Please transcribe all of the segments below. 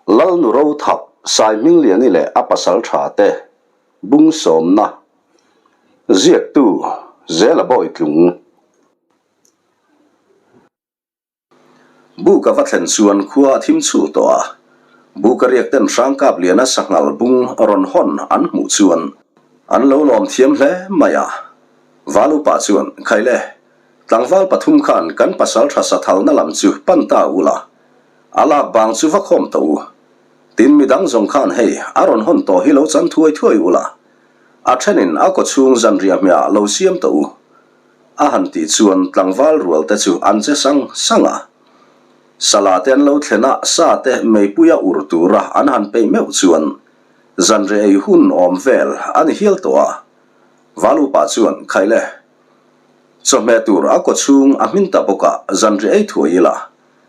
Lalnu Rothap, Saihmingliani leh a pasaltha te bung sawmna ziaktu Zela Bawitlung. Buk a va thlen chuan khua a thim chhul tawh a, buk a riak ten Hrangkapliana sanghal bung rawn hawn an hmuh chuan an lo lawm thiam hle mai a. Valupa chuan, Khaile, tlangval pathum khan kan pasaltha sathalna lam chu pan ta ula, A lak bang chu va khawm tawh u. Tin midang zawng khan hei a rawn hawn tawh hi lo chan thuai thuai ula, a thenin a kawchhung zanriah hmehah lo siam tawh u. A han tih chuan tlangval rual te chu an che sang sang a. Sala te an lo thlen a, sa te meipuia ur tura an han peih meuh chuan zanriah ei hun awm vel a ni hial tawh a. Valupa chuan, Khaile, chawhmeh tur a kawchhung a hmin ta bawk a, zanriah ei thuai ila,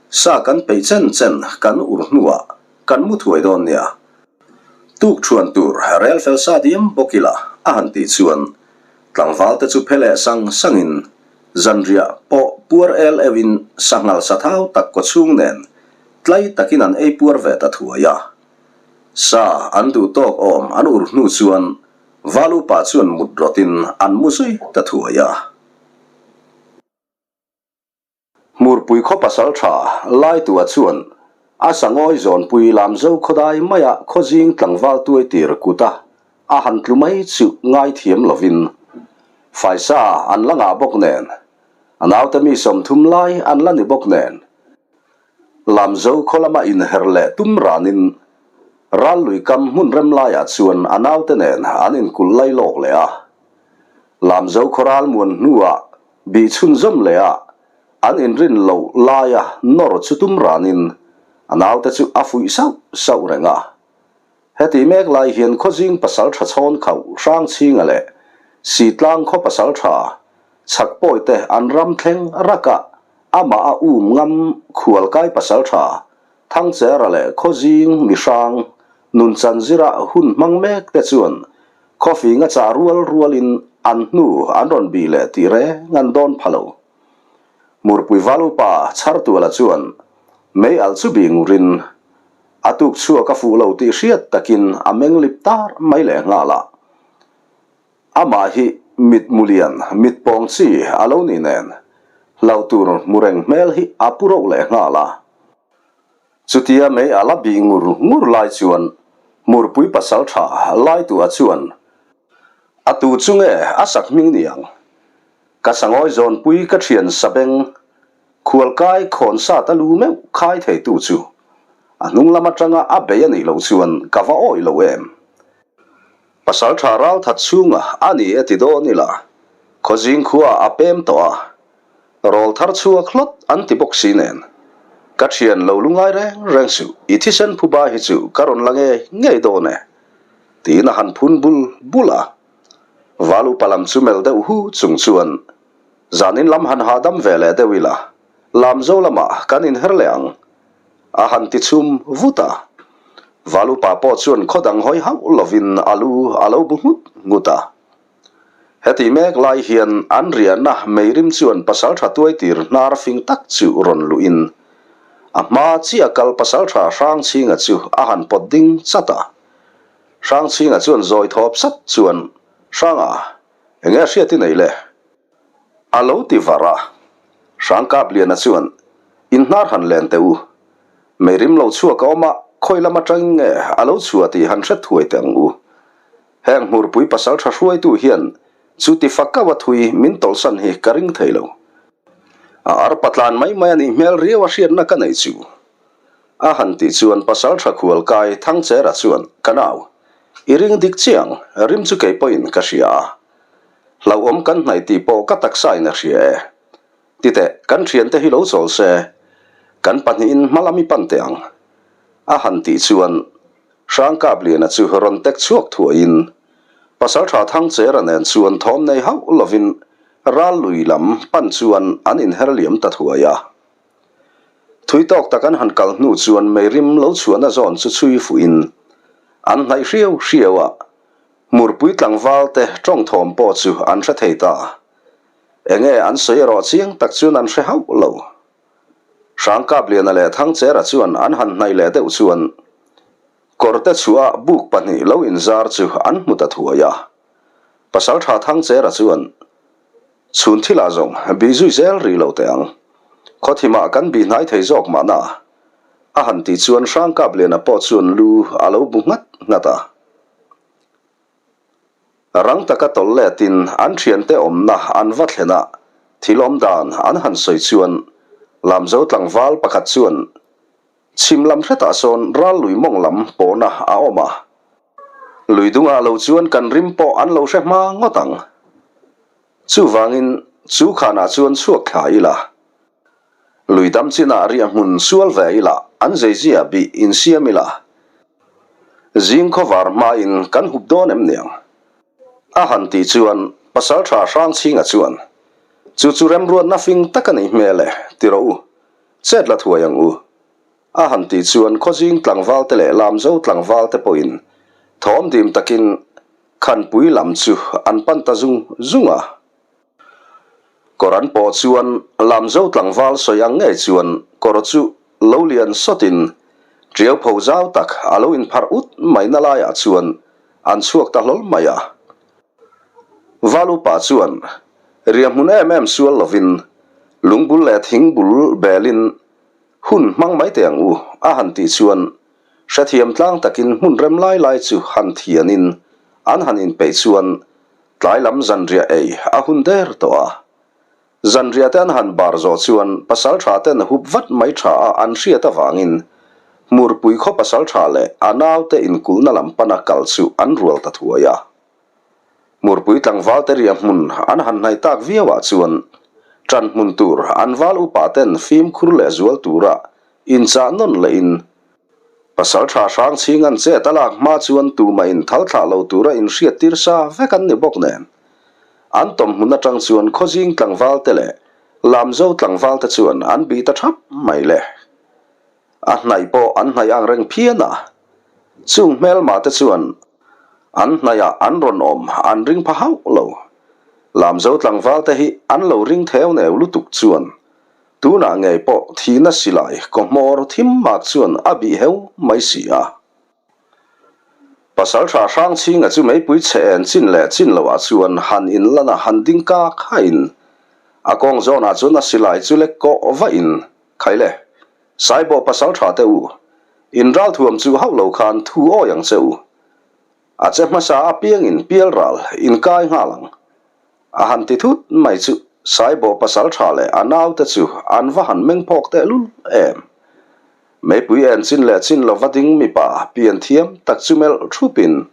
Sa kan peih chen chen kan ur hnuah kan mu thuai dawn nia. Tuk thuan tur rel fel sa diam bawk ila a han tih chuan tlangval te chu phe leh sang sangin zanriah pawh puar el euhin sanghal sa thau tak kaw chhung nen tlai takin an ei puar ve ta thuai a. Sa an duh tawk awm an ur hnu chuan Valupa chuan mut rawtin an mu zui ta thuai a. Hmurpui khaw pasal tha Laitua chuan a sangawi zawnpui Lamzo khawdai maia khawzing tlangval tuaitir kuta a han tlu mai chu ngaithiam lovin faisa an la ngah bawk nen, a naute mi 30 lai an la ni bawk nen, Lamzo khaw lama inher leh tum ranin ral lui kam hmun rem laiah chuan a naute nen an inkulh lai lawk leh a. Lamzo khaw ral muan hnuah Bih chhunzawm leh a, an inrin loh laia nawr chu tum ranin a naute chu a fuih sauh sauh reng a. Heti mek lai hian khawzing pasal tha chhawn khauh Hrangchhinga leh Sitlang khaw pasal tha Chhakpawite an ram thleng rak a, amah a um ngam khualkai pasal tha Thangchera leh khawzing mihrang nunchan zira hun hmang mek te chuan Khawfing a chah rual rualin an hnu an rawn bih leh tih reng an dawn pha lo. Murpui val upa Chhartuala chuan mei alh chu bih ngurin a tuk chhuak a fuh lo tih hriat takin a meng lip tar mai leh nghal a. Amah hi mit mulian, mit pawng chi a lo nih nen hlauh tur hmu reng hmel hi a pu rauh leh nghal a. Chutia mei a la bih ngur ngur lai chuan Murpui pasal tha Laitua chuan a tu chu nge a sak hming ni ang? Ka sangawi zawnpui ka thian sabeng khualkai khawn sat a lu meuh khai theitu chu a hnung lam atanga a bei a nih loh chuan ka va awih lo em? Pasal tha ral that chhunga a ni e ti dawn ila khawzing khua a pem tawh a, Rawl thar chhuak hlawt an ti bawk si nen, ka thian lo lu ngai reng reng suh, i thisen phuba hi chu ka rawn la ngei ngei dawn e, tiin a han phun bul bul a. Val upa lam chu melh deuh hu chung chuan, Zanin lam han hahdam ve leh deuh ila, Lamzo lamah kan inher leh ang, a han ti chhum vut a. Val upa pawh chuan khaw dang hawi hauh lovin a lu a lo bu nghut nghut a. Heti mek lai hian an riahna meirim chuan pasaltha tuaitir hnar fing tak chu rawn luhin a hma chiah kal pasaltha Hrangchhinga chu a han pawt ding chat a. Hrangchhinga chuan zawi thawp sat chuan, Hranga, enge hriat i nei le? A lo ti var a. Hrangkapliana chuan, In hnar han len teh u. Meirim lo chhuak a awm a, khawi lam atangin nge a lo chhuah tih han hret thuai teh ang u. Heng hmurpui pasal tha hruaitu hian chuti fakau a thui min tawlhsan hi ka ring thei lo. A arpa tlan mai mai a nih hmel riau a hriatna ka neih chu. A han tih chuan pasal tha khual kai Thangchera chuan, Ka nau, i ring dik chiang, rim chu kei pawhin ka hria a. Hlauhawm kan hnaih tih pawh ka taksa in a hria e. Titeh, kan thiante hi lo chawl se, kan pahnihin hma lam i pan teh ang. A han tih chuan Hrangkapliana chu rawn tek chhuak thuaiin Pasaltha Thangchera nen chuan thawm nei hauh lovin ral lui lam pan chuan an inher liam ta thuai a. Thui tawk tak an han kal hnu chuan meirim lo chhuahna zawn chu chhui fuhin an hnaih hriau hriau a, Hmurpui tlangval te tawng thawm pawh chu an hre thei ta. Enge an sawi erawh chiang tak chuan an hre hauh lo. Hrangkapliana leh Thangchera chuan an han hnaih leh deuh chuan. Kawrte chhuah buk pahnih lo inzar chu an hmu ta thuai a. Pasalṭha Thangchera chuan, Chhun thilah zawng bih zui zel rih lo teh ang. Khawthimah kan bih hnai thei zawk mahna. A han tih chuan Hrangkapliana pawh chuan lu a lo bu nghat nghat a. Rang taka tawlh letin an thiante awmna an va thlen a, thil awm dan an han sawi chuan Lamzo tlangval pakhat chuan chhim lam hretah sawn ral lui mawng lam pawhna a awm a, lui dungah lo chuan kan rim pawh an lo hre hma ngawt ang. Chuvangin chu khanah chuan chhuak thla ila, lui dam chinah riahhmun sual ve ila, an zeizia bih insiam ila, Zing khawvar hmain kan hup dawn em niang? A han tih chuan Pasalṭha Hrangchhinga chuan, Chu chu remruatna fing tak a nih hmel e, ti rawh u, chet la thuai ang u. A han tih chuan Khawzing tlangvalte leh Lamzo tlangvalte pawhin thawm dim takin Khanpui lam chu an pan ta zung zung a. Kawr an pawh chuan Lamzo tlangval sawi ang ngei chuan kawr chu lo lian sawtin ṭiau pho zau tak a lo inpharh ut mai na laiah chuan an chhuak ta hlawl mai a. Val upa chuan riah hmun em em sual lovin lungbul leh thingbul belin hun hmang mai teh ang u a han tih chuan hrethiam tlang takin hmun rem lai lai chu han thianin an han inpeih chuan Tlai lam zanriah ei a hun der tawh a. Zanriah te an han bar zawh chuan pasaltha ten hup vat mai tha a an hriat avangin Hmurpui khaw pasaltha leh a naute inkulhna lam pana kal chu an rual ta thuai a. Hmurpui tlangval te riah hmun an han hnaih tak viau ah chuan ṭan hmun tur an val upa ten fimkhur leh zual tura inchah nawn leh in Pasalṭha Hrangchhing an chet a lak hma chuan tumah in thal thlah lo tura inhriat tir sa vek an ni bawk nen. An tawm hmun aṭang chuan Khawzing tlangval te leh Lamzo tlangval te chuan an bih ta ṭhap mai le. A hnaih pawh an hnaih ang reng phian a. Chung hmelma te chuan an hnaihah an rawn awm an ring pha hauh lo. Lamzo tlangval te hi an lo ring theu neu lutuk chuan Tunah ngei pawh thihna silai kawhmawr thim mak chuan a bih heu mai si a. Pasalṭha Hrangchhinga chu meipui chhe en chin leh chin loah chuan han inlan a han ding kak hain a kawng zawnah chuan a silai chu lek kawh vahin, Khaile, Saibawh pasalṭha te u, in ralthuam chu hauh lo khan thu awi ang che u. A che hmasa apiangin pialral in kai nghal ang. A han ti thut mai chu Saibawh pasal tha leh a naute chu an va han meng phawk tehlul em. Meipui en chin leh chin lova ding mipa pian thiam tak chu melh thupin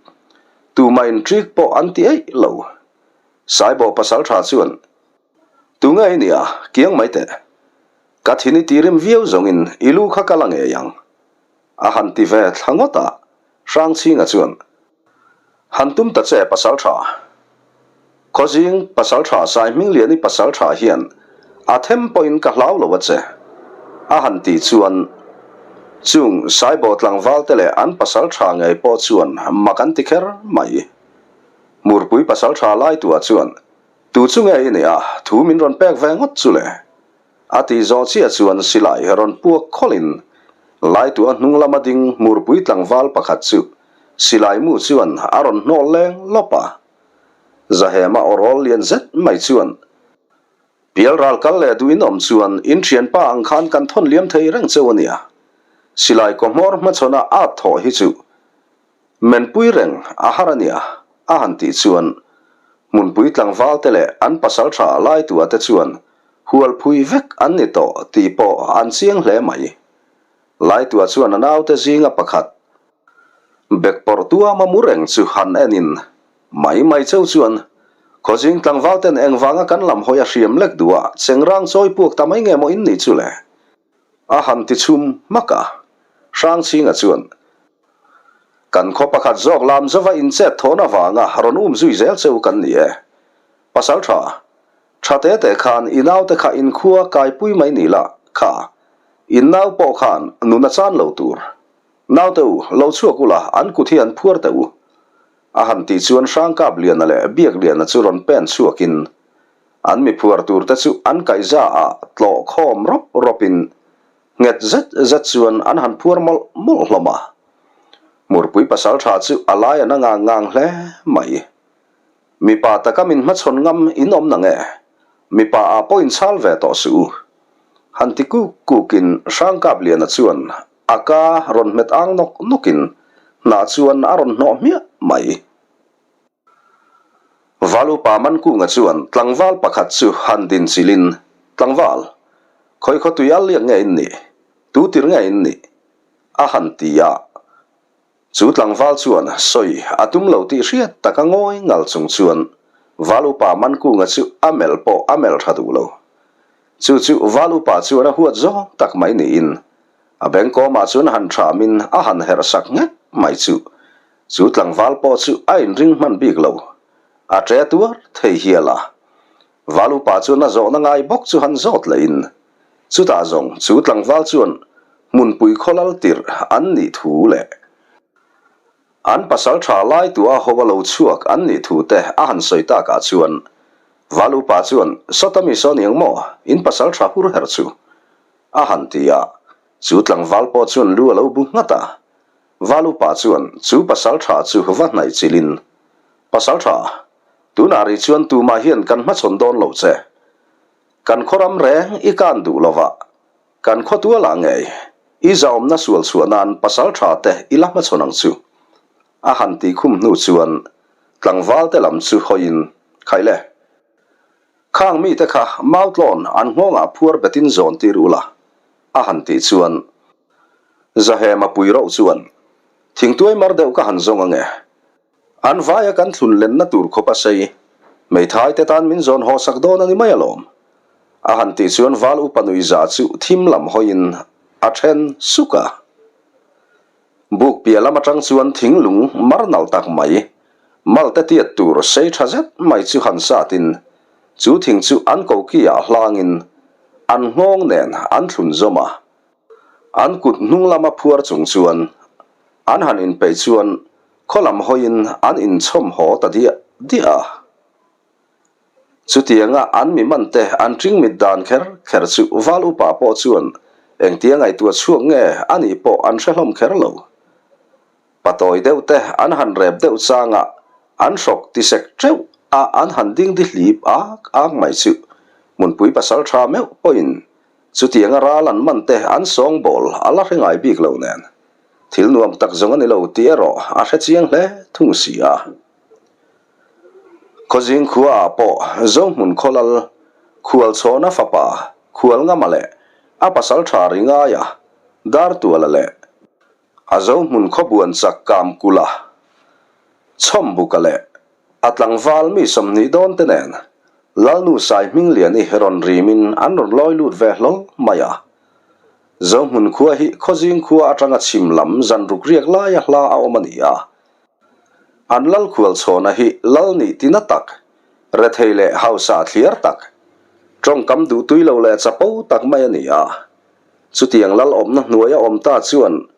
tumah in ṭik pawh an ti eih lo. Saibawh pasal tha chuan, Tunge i nia, kiang mai teh. Ka thin i tirim viau zawngin i lu kha ka la ngei ang. A han ti ve thla ngawt a, Hrangchhinga chuan, Han tum ta che Pasalṭha. Khawzing Pasalṭha Saihmingliani Pasalṭha hian a them pawhin ka hlau lo a che. A han tih chuan chung Saibaw tlangvalte leh an Pasalṭha ngei pawh chuan mak an ti kher mai. Murpui Pasalṭha Laitua chuan, Tu chu nge i nih a, thu min rawn pek ve ngawt chu le? A tih zawh chiah chuan silai rawn puak khawlhin Laitu a hnung lama ding hmurpui tlangval pakhat chu silai mu chuan a rawn hnawl leng lawp a. Zahema awrawl lian zet mai chuan, Pial ral kal leh duh in awm chuan in thianpa ang khan kan thawn liam thei reng cheu a nia. Silai kawhmawr hmachhawna at thawh hi chu Menpui reng a har a nia, a han tih chuan hmunpui tlangvalte leh an pasalṭha Laitua te chuan hualphui vek an ni tawh tih pawh an chiang hle mai. Laitua chuan a naute zinga pakhat bekpawrh tuama mu reng chu han enin mai mai cheu chuan Khawzing tlangvalten engvanga kan lam hawi a hriam lek duh a, chengrang chawi puak ta mai nge maw in nih chu le? A han ti chhum hmak a, Hrangchhinga chuan Kan khaw pakhat zawk lam zova inchet thawn avanga rawn um zui zel cheu kan ni e. Pasal tha, tha te te khan i naute kha inkhua kaipui mai ni la, kha, in nau pawh khan nun a chan lo tur. Naute u, lo chhuak ula, an kut hi an phuar teh u. A han tih chuan Hrangkap Liana leh Biak Liana chu rawn pen chhuakin an mi phuar turte chu an kaihza ah tlawh khawm rawp rawpin Nghet zet zet chuan an han phuar mawlh mawlh hlawm a. Murpui pasalṭha chu a lai a na ngang ngang hle mai. Mipa taka min hmachhawn ngam in awm na nge? Mipa ah pawh inchhal ve tawh suh u. Han ti kuk kukin Hrangkapliana chuan a ka rawn hmet ang nawk nawkin hnah chuan a rawn hnawh hmiah mai. Valupa Mankunga chuan tlangval pakhat chu han din chilhin, Tlangval, khawi khaw tui al liak nge in nih? Tu tir nge in nih? a han ti a. Chu tlangval chuan sawi a tum lo tih hriat taka ngawi ngal chung chuan Val upa Mankunga chu a melh pawh a melh tha duh lo. Chu chu Val upa chuan a huat zawng tak mai niin a bengkawmah chuan han thamin a han herh sak nghek mai chu. Chu tlangval pawh chu a inring hman bik lo. A ṭe tuar thei hial a. Val upa chuan a zawhna ngai bawk chu han zawt lehin chutah zawng chu tlangval chuan hmunpui khawlal tirh an nih thu leh an pasal tha lai tua ho a lo chhuak an nih thu te a han sawi takah chuan Val upa chuan Sawta mi saw niang maw in pasal tha hur her chu a han ti a, chu tlangval pawh chuan lu a lo bu nghat a. Val upa chuan chu pasal tha chu va hnaih chilhin Pasal tha, Tunah rih chuan tumah hian kan hmachhawn dawn lo che. Kan khaw ram reng i kan duh lova, kan khaw tualah ngei i zahawmna sual chhuah nan pasal tha te i la hmachhawn ang chu. A han tih khum hnu chuan tlangval te lam chu hawiin, Khai le, khang mite kha mautlawn an nghawngah phuar betin zawn tir ula, a han tih chuan Zahema pui rauh chuan, Thingtuai mar deuh ka han zawng ange. An vaia kan thlun lenna tur khawp a sei. Hmeithai te tan min zawn haw sak dawn a ni mai alawm. A han tih chuan val upa nuihza chu thim lam hawiin a then suk a. Buk piah lam atang chuan thinglung mar nalh tak mai, malte tiat tur sei tha zet mai chu han satin chu thing chu an koki ah hlangin an nghawng nen an thlun zawm a. An kut hnung lama phuar chung chuan an han inpeih chuan khaw lam hawiin an inchhawm haw ta diah diah a. Chutianga an mi mante an ṭingmit dan kher kher chu Val upa pawh chuan engtia ngaihtuah chhuak nge a nih pawh an hre hlawm kher lo. Patawi deuh te an han rep deuh changa an hrawk tisek ṭeuh a an han ding di hlip ak ak mai chu hmunpui pasal ṭha meuh pawhin chutianga ral an man te an sawngbawl a la hre ngai bik lo nen. Thil nuam tak zawng a ni lo tih erawh a hre chiang hle thung si a. Khawzing khuaah pawh Zohmun khawlal Khualchhawna fapa Khualngama leh a pasal tha Ringaia Dartuala leh a Zohmun khawbuan chak Kamkula Chhawmbuka leh a tlangval mi 20 dawn te nen Lalnu Saihmingliani rawn rimin an rawn lawi lut ve hlawl mai a. Zohmun khua hi Khawzing khua atanga chhim lam zan ruk riak laia hla a awm a ni a. An lal khualchhawna hi lal nih tina tak, rethei leh hausa thliar tak, tawngkam duhtui lo leh chapo tak mai a ni a. Chutiang lal awmna hnuaia awm ta chuan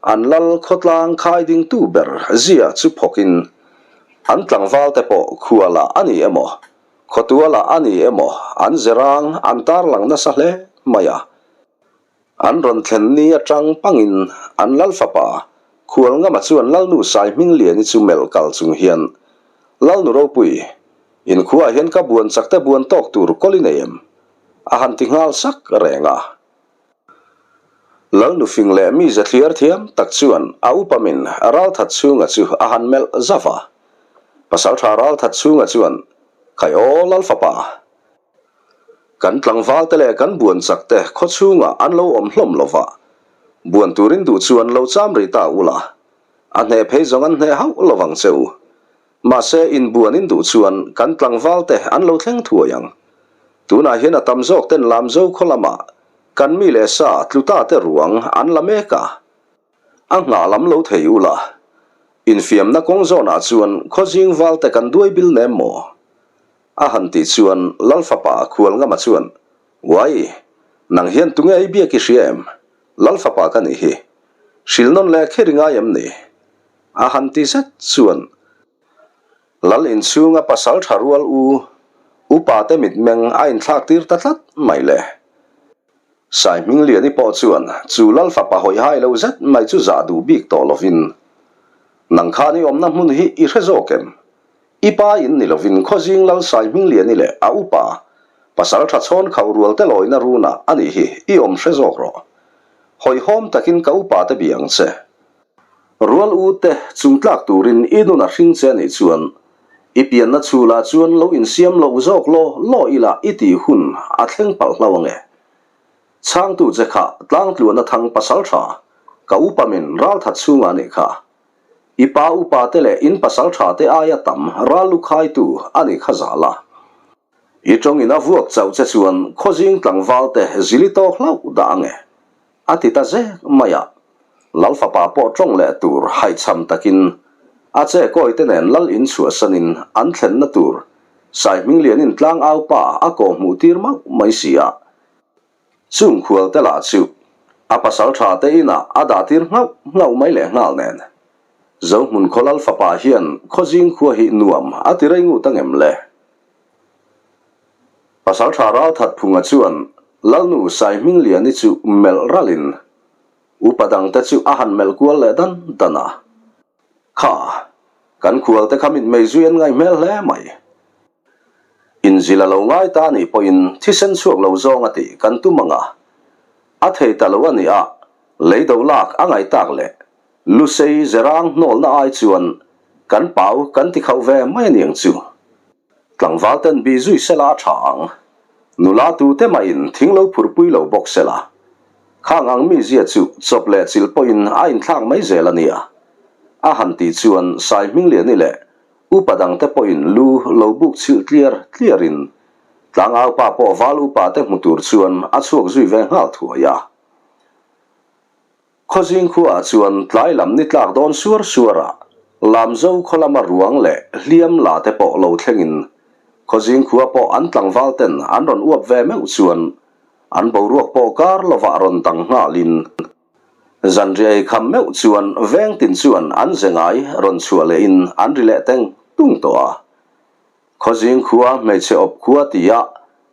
an lal khawtlang khai dingtu ber zia chu phawkin an tlangvalte pawh khualah a ni emaw, Khawtualah a ni emaw an zerang an tarlang nasa hle mai a. An rawn thlen ni atang pangin an lal fapa Khualngama chuan Lalnu Saihmingliani chu melh kal chung hian, Lalnu ropui, inkhuaah hian ka buan chakte buan tawk tur kawl i nei em? a han ti nghal sak reng a. Lalnu fing leh mi zathliar thiam tak chuan a upamin Ralthat chhunga chu a han melh zauh a. Pasaltha Ralthat chhunga chuan, Khai aw Lalfapa, kan tlangvalte leh kan buan chakte khaw chhungah an lo awm hlawm lo va, buan turin duh chuan lo cham rih ta ula, a hneh phei zawng an hneh hauh lo vang che u. Mahse, inbuan in duh chuan kan tlangvalte an lo thleng thuai ang. Tunah hian a tam zawk ten Lamzo khaw lamah kan mi leh sa tluta te ruang an la mek a. A nghah lam lo thei ula. Infiamna kawng zawnah chuan khawzing valte kan duai bil nem maw? A han tih chuan Lalfapa Khualngama chuan, Uai, nang hian tunge i biak i hria em? Lalfapa ka nih hi. Hrilhnawn leh kher i ngai em ni? A han ti zet chuan Lal inchhunga pasal tha rual u upa te mitmeng a inthlak tir ta tlat mai le. Saihmingliani pawh chuan chu Lal fapa hawihai lo zet mai chu zah duh bik tawh lovin. Nang khan i awmna hmun hi i hre zawk em? I pa in ni lovin Khawzing Lal Saihmingliani leh a upa pasal tha chhawn khauh rual te lawina runah a nih hi i awm hre zawk rawh. Hawihhawm takin ka upa te bia ang che. Rual u te chung tlak turin i nun a hring che a nih chuan i pianna chhulah chuan lo insiam loh zawk law law ila i tih hun a thleng palh hlo ange. Chhangtu che kha tlangtluana thang pasal tha ka upa min ralthat chhungah a nih kha. I pa upa te leh in pasal tha te aia tam ral lu khaitu a nih kha zal a. I tawngin a vuak chauh che chuan khawzing tlangval te zili tawk hlauh dah ange. A ti ta zek mai a. Lal fapa pawh tawng leh tur haihchham takin a che kawi te nen lal in chhuahsanin an thlenna tur Saihminglianin tlangau pa a kawhhmuh tir mauh mai si a. Chung khual te lah chu a pasal tha te inah a dah tir nghauh nghauh mai leh nghal nen. Zohmun khaw lal fapa hian khawzing khua hi nuam a ti rei ngut angem le? Pasal tha Ralthat Phunga chuan Lalnu Saihmingliani chu melh ralhin upa dangte chu a han melh kual leh dan dan a. Kha, kan khual te kha mitmei zui an ngaih hmel hle mai. Inzil a lo ngai ta anih pawhin thisen chhuak lo zawng a tih kan tum ang a. A thei ta lo a nih a, lei do lak a ngaih tak leh Lusei zerang hnawlna ai chuan kan pau kan ti khauh ve mai a niang chu. Tlangval ten bi zui sela a tha ang. Nula tute mahin thing lo phurpui lo bawk sela. Khang ang mizia chu chawp leh chilh pawhin a inthlak mai zel a nia. A han tih chuan Saihmingliani leh upa dangte pawhin lu lo buk chhilh tliar tliarin tlangaupa pawh val upa te hmu tur chuan a chhuak zui ve nghal thuai a. Khawzing khuaah chuan tlai lam ni tlak dawn suar suarah Lamzo khaw lama ruang leh hliam la te pawh lo thlengin Khawzing khua pawh an tlangval ten an rawn uap ve meuh chuan an boruak pawh kar lovah rawn dang nghalin zanriah ei kham meuh chuan veng tin chuan an ze ngai rawn chhuah lehin an ri leh teng tung tawh a. Khawzing khua hmeichhe awp khua tia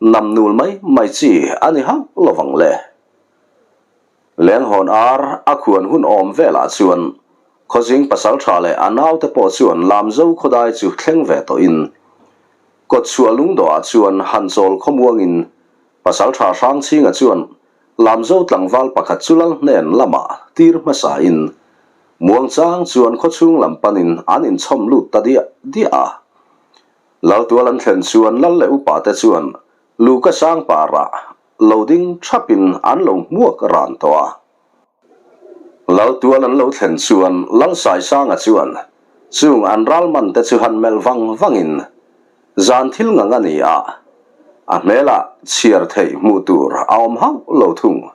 nam nul mai mai chi a ni hauh lovang le. Lenghawn ar a khuan hun awm velah chuan Khawzing pasaltha leh a naute pawh chuan Lamzo khawdai chu thleng ve tawhin kawtchhuah lungdawhah chuan han chawl khawmuangin pasaltha Hrangchhinga chuan Lamzo tlangval pakhat chu lal hnen lamah tir hmasain muangchang chuan khawchhung lam panin an inchhawm lut ta diah diah a. Laltual an thlen chuan lal leh upate chuan Luka Sangparah Lo ding thapin an lo hmuak ran tawh a. Laltual an lo thlen chuan Lalsaisanga chuan chung an ralman te chu han melh vang vangin zan thil ngang a ni a, a hmelah chhiar theih hmuh tur a awm hauh lo thung.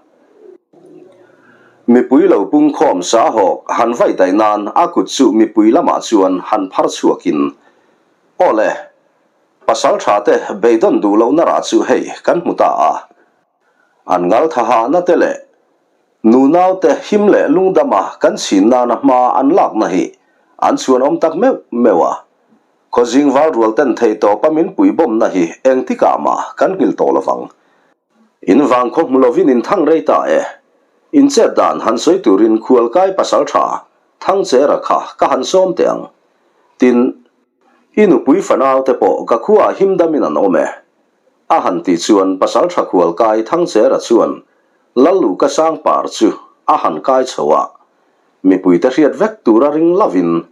Mipui lo pungkhawm sa hawk han vaih daih nan a kut chu mipui lamah chuan han phar chhuakin, Aw le, Pasal tha te beidawn duh lohna rah chu hei kan hmu ta a. An ngal tha hahna te leh nunau te him leh lungdama kan chhin nana hma an lakna hi an chhuanawm tak meuh meuh a. Khawzing val rual ten thei tawpa min pui bawmna hi engtikah mah kan nghilh tawh lovang. In vang khaw hmu lovin in thang rei ta e. In chet dan han sawi turin khualkai pasal tha Thangchera kha ka han sawm teh ang. Tin, I nupui fanau te pawh ka khuaah him damin an awm e. A han tih chuan pasaltha khual kai Thangchera chuan Lalluhka Sangpar chu a han kai chho a, mipuite hriat vek tura ring lovin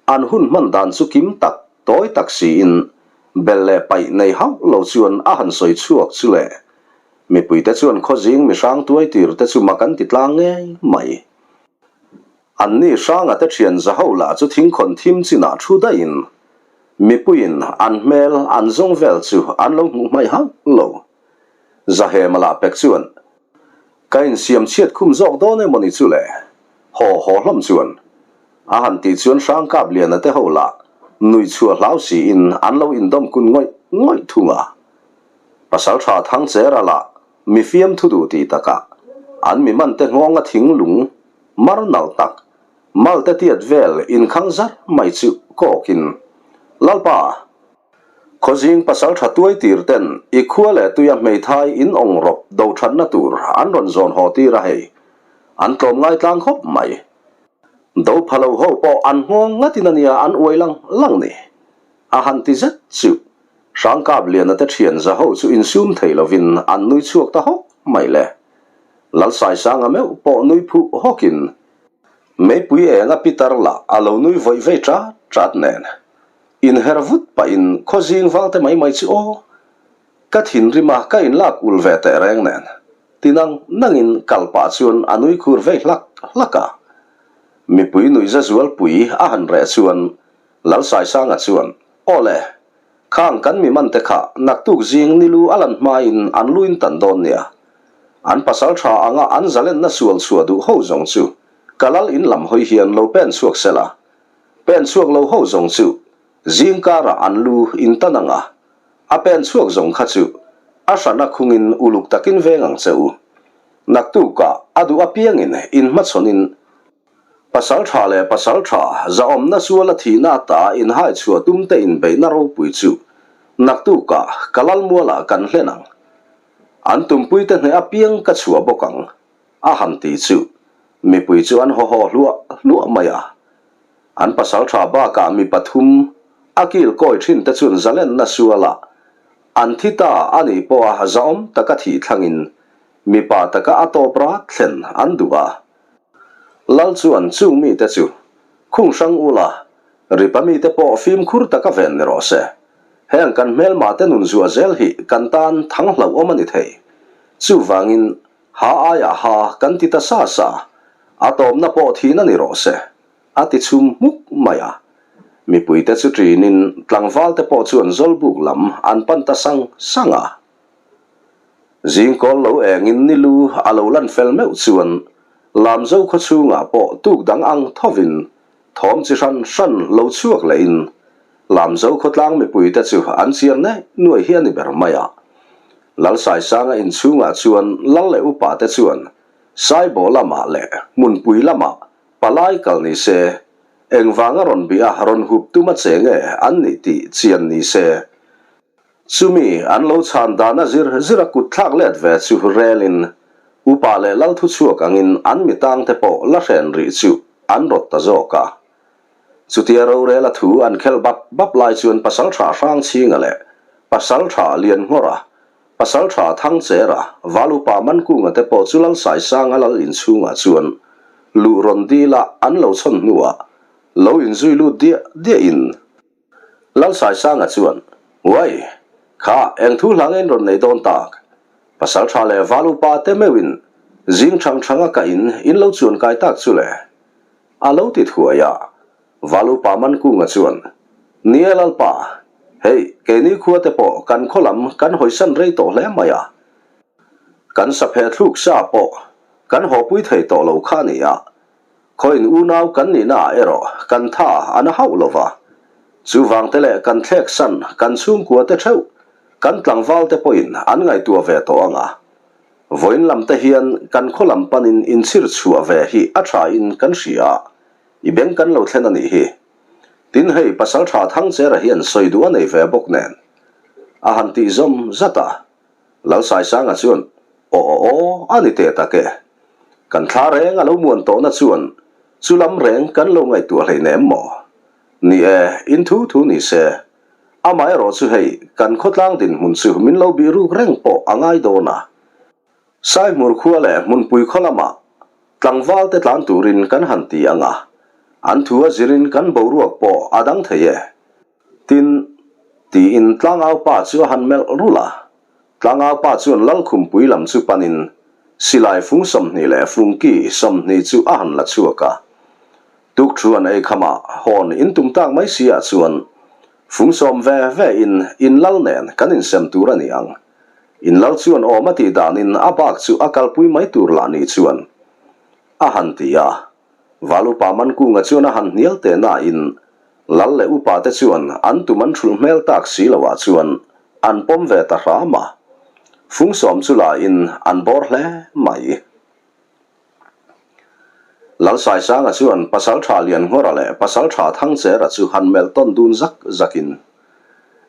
an hun hman dan chu kim tak tawi tak siin bel leh paih nei hauh lo chuan a han sawi chhuak chu le. Mipuite chuan khawzing mihrang tuai tir te chu mak an ti tlang ngei mai. Anni hranga te thian zaho lah chu thingkhawn thim chinah thu daihin mipuiin an hmel an zawng vel chu an lo hmuh hmaih hauh lo. Zahema lah pek chuan, Ka insiam chhiat khum zawk dawn emaw ni chu le? Haw haw hlawm chuan a han tih chuan Hrangkap Liana te ho lah nuih chhuah hlau siin an lo indawm kun ngawih ngawih thung a. Pasaltha Thangchera lah mi fiamthu duh tih takah an mi mante nghawnga thinglung mar nalh tak malte tiat vel inkhang zar mai chu kawkin, Lalpa, khawzing pasal tha tuai tir ten i khua leh tuia hmeithai in awng rawp do thatna tur an rawn zawn haw tir a hei, an tlawm ngai tlang khawp mai. Do pha lo ho pawh an nghawng ngatin a nia an uai lang lang ni. A han ti zet chu. Hrangkap Liana te thian za ho chu insum thei lovin an nui chhuak ta hawk mai le. Lalsaisanga meuh pawh nui phuh hawkin Meipui enga pitar lah a lo nui vawih vei ṭat ṭat nen. Inher vut pahin khawzing valte mai mai chu aw. Ka thinrim a, ka inlak ul ve teh reng nen. Ti nang nangin kal pah chuan a nui khur vei hlak hlak a. Mipui nuihza zualpui a han reh chuan Lalsaisanga chuan, Aw le, khang kan mi man te kha naktuk zing nilu a lan hmain an luin tan dawn nia. An pasal tha anga an zalenna sual chhuah duh ho zawng chu ka lal in lam hawi hian lo pen chhuak sela. Pen chhuak lo ho zawng chu zing karah an lu in tan anga a pen chhuak zawng kha chu a hrana khungin uluk takin veng ang che u. Naktukah a duh apiangin inhmachhawnin Pasal tha leh pasal tha zahawmna suala thihna ata inhai chhuah tum te inbeihna ropui chu naktukah ka lalmualah kan hlen ang. An tumpui te hneh apiang ka chhuah bawk ang, a han ti chu mipui chu an haw haw hluah hluah mai a. An pasal tha bakah mi pathum a kil kawi thin te chuan zalenna suala an thi ta a nih pawha zahawm taka thih thlangin mipa taka a tawp rat thlen an duh a. Lal chuan chung mite chu khung hrang ula, ripa mite pawh fimkhur taka ven ni rawh se. Heng kan hmelma te nun zuah zel hi kan tan thang hlauhawm a ni thei. Chuvangin ha aiah ha kan ti ta sa sa, a tawpna pawh thihna ni rawh se, a ti chhum hmuk mai a. Mipuite chu ṭinin tlangvalte pawh chuan Zawlbuk lam an pan ta sang sang a. Zingkawl lo engin ni lu a lo lan fel meuh chuan Lamzo khaw chhungah pawh tuk dang ang thovin thawm chi hran hran lo chhuak lehin Lamzo khawtlang mipuite chu an chiar neih nuai hi a ni ber mai a. Lalsaisanga inchhungah chuan lal leh upate chuan Saibaw lamah leh Hmunpui lamah palai kal ni se, engvanga rawn bih a rawn hup tum a che nge an nih tih chian ni se. Chumi an lo chhan dan a zir zir a kut thlak let ve chu relin upa leh lal thu chhuak angin an mi tang te pawh la hren rih chu an rawt ta zawk a. Chutia rorel a thu an khel bap bap lai chuan Pasaltha Hrangchhinga leh Pasaltha Lianngawra, Pasaltha Thangchera, Val upa Mankunga te pawh chu Lalsaisanga lal inchhungah chuan luh rawn dil a an lo chhawn hnuah lo inzui lut diah diah in Lalsaisanga chuan, Uai, kha eng thu hla nge in rawn nei dawn tak? Pasal tha leh val upa te meuhin zing thang thanga ka in in lo chuan kai tak chu le? A lo ti thuai a. Val upa Mankunga chuan, Ni e Lalpa, hei keini khua te pawh kan khaw lam kan hawisan rei tawh hle mai a. Kan saphe thluk sa pawh kan hawpui thei tawh lo kha a ni a. Khawiin unau kan nihna ah erawh kan tha a na hauh lo va. Chuvang te leh kan thlek san kan chhungkua te theuh kan tlangval te pawhin an ngaihtuah ve tawh ang a. Vawiin lam te hian kan khaw lam panin inchhir chhuah ve hi a tha in kan hria a, i beng kan lo thlen a nih hi. Tin hei Pasaltha Thangchera hian sawi duh a nei ve bawk nen a han tih zawm zat a. Lalsaisanga chuan, Aw aw aw, a ni teh tak e. Kan thla reng a lo muan tawhna chuan chu lam reng kan lo ngaihtuah hleinem maw? Ni e, in thu thu ni se. Amaherawh chu hei, kan khawtlang dinhmun chu min lo bih ruk reng pawh a ngai dawn a. Saihmur khua leh hmunpui khaw lamah tlangval te tlan turin kan han ti ang a, an thu a zirin kan boruak pawh a dang thei e. Tin, tiin tlangaupa chu a han melh rulh a. Tlangaupa chuan Lalkhumpui lam chu panin silai fung 20 leh fungki 20 chu a han la chhuak a. Tukthuan ei khamah hawn in tum tak mai si ah chuan fung sawm ve ve in in lal nen kan insem tur a ni ang. In lal chuan awm a tih danin a bak chu a kalpui mai tur lah ni chuan a han ti a. Val upa Mankunga chuan a han hnial teh nain Lal leh upa te chuan an tum an thulh hmel tak si lo ah chuan an pawm ve ta hram a. Fung sawm chu la in an bawr hle mai. Lalsaisanga chuan Pasaltha Lianngawra leh Pasaltha Thangchera chu han melh tawn dun zak zak in,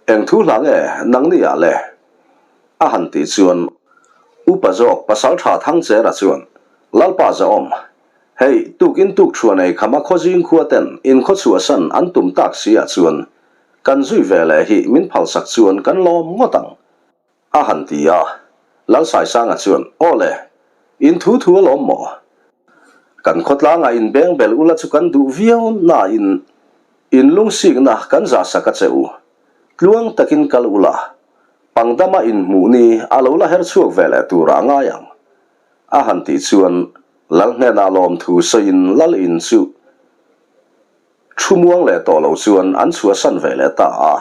Eng thu hla nge nangni ah le? A han tih chuan Upa zawk Pasaltha Thangchera chuan, Lalpa Zahawm! Hei, tukin tuk thuan ei khama khawzing khua ten in khaw chhuahsan an tum tak si ah chuan kan zui ve leh hi min phalsak chuan kan lawm ngawt ang, a han ti a. Lalsaisanga chuan, Aw le, in thu thu alawm maw? Kan khawtlangah in beng bel ula chu kan duh viau nain in lungsikna kan zahsak a che u. Tluang takin kal ula, pangdama inhmuh ni a lo la her chhuak ve leh turah a ngai ang. A han tih chuan Lal hnenah lawmthu sawiin Lal in chu thu muang leh tawh lo chuan an chhuahsan ve leh ta a.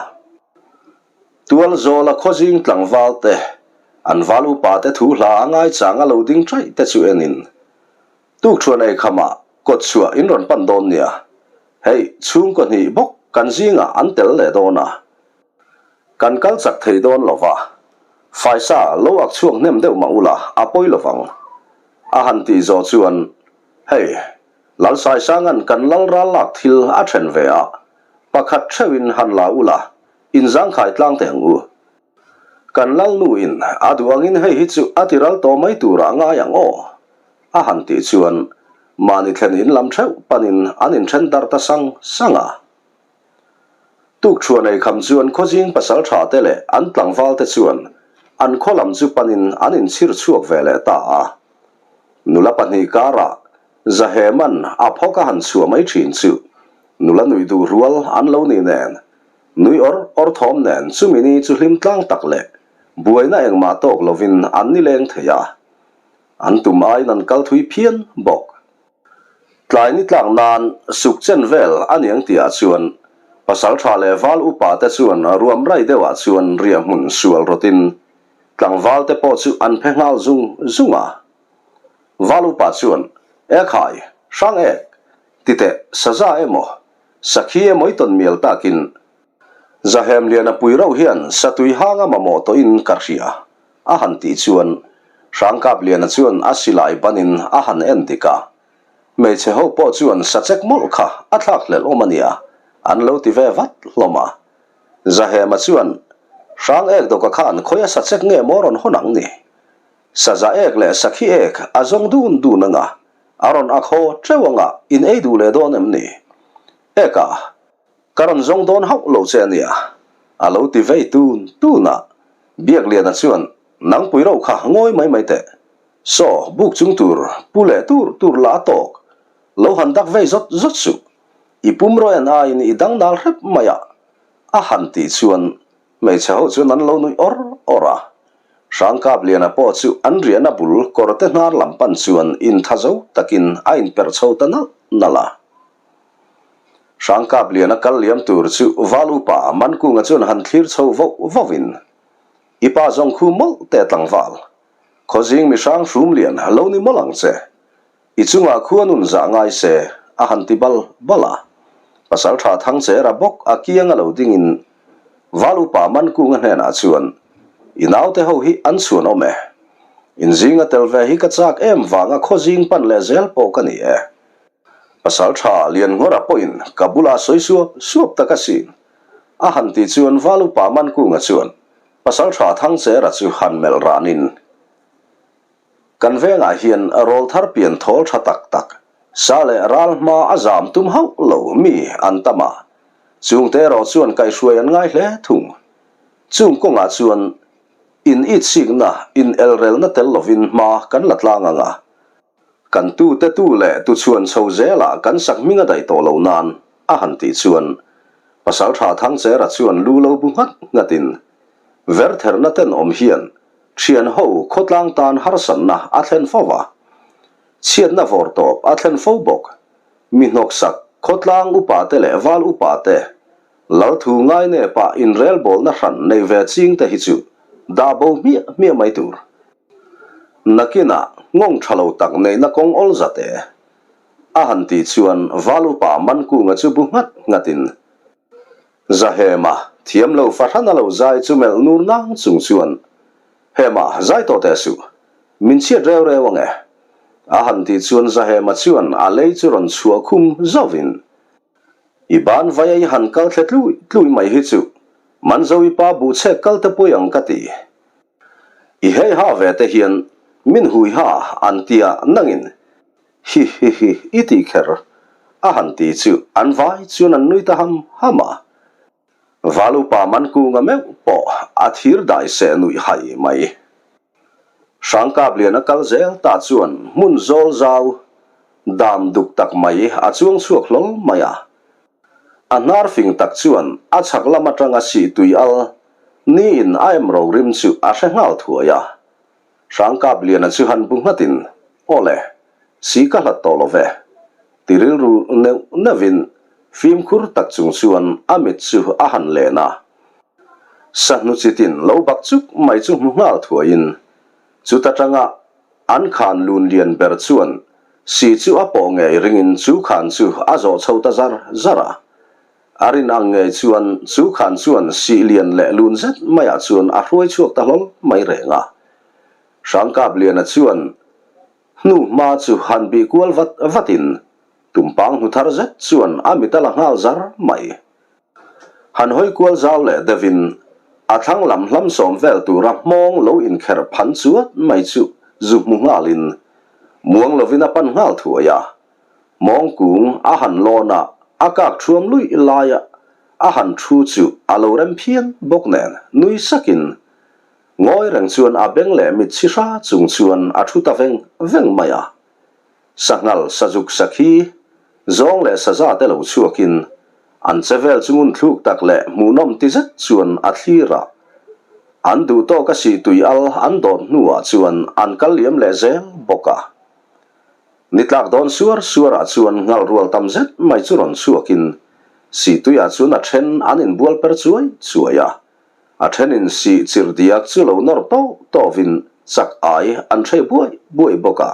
Tualzawla khawzing tlangval te, an val upa te thu hla a ngaichang a lo ding ṭaih te chu enin tukṭhuan ei khamah kawt chhuah in rawn pan dawn nia. Hei, chhungkaw hnih bawk kan zingah an tel leh dawn a. Kan kal chak thei dawn lo va, Faisa lo ak chhuak hnem deuh mah ula a pawi lo vang. A han tih zawh chuan, Hei, Lalsaisanga'n kan lal ral lak thil a then ve a, pakhat theuhin han la ula, inzangkhai tlang teh ang u. Kan lal nuin a duh angin hei hi chu a ti ral tawh mai turah ngai ang aw, a han tih chuan mahni thlen in lam theuh panin an inthen darh ta sang sang a. Tukṭhuan ei kham chuan khawzing pasalṭha te leh an tlangval te chuan an khaw lam chu panin an inchhir chhuak ve leh ta a. Nula pahnih karah Zahema'n a phawk a han chhuah mai ṭhin chu nula nuih duh rual an lo ni nen, nui awr awr thawm nen chumi ni chu hlim tlang tak leh buaina engmah tawk lovin an nileng thei a. An tum aiin an kal thui phian bawk. Tlai ni tlak nan suk chen vel a niang tihah chuan pasaltha leh val upa te chuan ruam rai deuhah chuan riah hmun sual rawtin tlangval te pawh chu an phe nghal zung zung a. Val upa chuan, Ekhai, hrang ek, titeh saza emaw, sakhi emaw i tawn mial takin Zahem Liana pui rauh hian satui hanga mamawh tawhin ka hria, a han tih chuan Hrangkap Liana chuan a silai banin a han en dik a. Hmeichhe ho pawh chuan sachek mawlh kha a thlak hlelh awm a nia, an lo ti ve vat hlawm a. Zahema chuan, Hrang ek dawka khan khawia sachek nge maw rawn hawn ang ni? Saza ek leh sakhi ek a zawng dun dun anga, a rawn ak haw teuh anga in ei duh leh dawn em ni? Eka, Ka rawn zawng dawn hauh lo che a nia, a lo ti vei tun tun a. Biakliana chuan, Nangpui ro kha ngawi mai mai teh. Saw, buk chung tur pu leh tur tur la a tawk. Lo han dak vei zawt zawt suh. I pum rawh en aiin i dang nal hrep mai a, a han tih chuan hmeichhe ho chuan an lo nuih awr awr a. Hrangkapliana pawh chu an riahna bul kawrte hnar lam pan chuan intha zo takin a inperh chho ta nalh nalh a. Hrangkap liana kal liam tur chu Val upa Mankunga chuan han thlir chho voh vohin, I pa zawng khu mawlh teh tlangval, khawzing mi hrang hrum lian lo ni mawlh ang che. I chungah khua nun zah ngai se, a han ti bal bal a. Pasaltha Thangchera bawk a kiang a lo dingin Val upa Mankunga hnenah chuan, I naute ho hi an chhuan awm e. Inzinga tel ve hi ka chak em vanga khawzing pan leh zel pawh ka ni e. Pasal tha Lianngawra pawhin ka bula sawi suap suap tak asin. A han tih chuan Val upa Mankunga chuan Pasal tha Thangchera chu han melh ranin, Kan vengah hian rawl thar pian thawl tha tak tak, sa leh ral hma a zam tum hauh lo mi an tam a, chungte erawh chuan kaihhruai an ngai hle thung. Chung kawngah chuan in itsikna, in elrelna tel lovin hma kan la tlang ang a, Kan tute tu leh tu chhuan chho zelah kan sak hming a daih tawh lo nan a han tih chuan Pasaltha Thangchera chuan lu lo bu nghat nghatin Vertherna tenawm hian thian ho khawtlang tan harsatna a thlen fo va, chhiatna vawr tawp a thlen fo bawk. Mi hnawksak khawtlang upate leh val upate Lalthu ngainepa inrelbawlna hran nei ve chingte hi chu dah bo hmiah hmiah mai tur. Nakinah nghawng tha lo tak neihna kawng awl zat e. A han tih chuan Val upa Mankunga chu bu nghat nghatin Zahema thiam lo fahran a lo zai chu melh nur nang chung chuan Hema zai tawh teh suh, min chhiat reu reu ang e. A han tih chuan Zahema chuan a lei chu rawn chhuah khum zauhin I ban vai a i han kal thle tlui tlui mai hi chu Manzo i pa buhchhek kal te pui ang ka ti. I hei ha ve te hian min hui ha an tia nangin. Hi hi hi i tih kher a han ti chu an vai chuan an nui ta ham ham a. Valupa Mankunga meuh pawh a thir dai seh nuih hai mai. Hrangkapliana kal zel ta chuan hmun zawl zau dam duk tak mai a chuang chhuak hlawl mai a. A hnar fing tak chuan a chhak lam atanga sih tui al niin a em ro rim chu a hre nghal thuai a. Hrangkapliana chu han bu nghatin, Aw le, si ka hlat tawh lo ve, ti rilru neuh neuhin fimkhur tak chung chuan a mit chu a han len a. Sahnu chitin lo bak chuk mai chu hmu nghal thuaiin chuta tanga an khan lun lian ber chuan si chu a pawh ngei ringin chu khan chu a zawh chho ta zar zar a. A rin ang ngei chuan chu khan chuan sih lian leh lun zet maiah chuan a hruai chhuak ta hlawl mai reng a. Hrangkapliana chuan hnu hma chu han bih kual vat vatin tumpang hnu thar zet chuan a mit a la nghal zar mai. Han hawi kual zau leh deuhin a thlang lam hlam sawm vel tura hmawng lo inkherh phan chuat mai chu zu hmu nghalin muang lovin a pan nghal thuai a. Hmawng kung a han lawn a, a kak thuam luih laia a han thu chu a lo rem phian bawk nen nui sakin Ngawi reng chuan a beng leh mit chhi hra chung chuan a thu ta veng veng mai a. Sanghal sazuk sakhi zawng leh saza te lo chhuakin an che vel chu ngun thluk tak leh hmuhnawm ti zet chuan a thlir a. An duh tawk a sih tui al an dawt hnuah chuan an kal liam leh zel bawk a. Ni tlak dawn suar suarah chuan nghal rual tam zet mai chu rawn chhuakin sih tuiah chuan a then an inbual per chuai chuai a. A thenin sih chirh diak chu lo nawr tawh tawhin chak ai an hrei buai buai bawk a.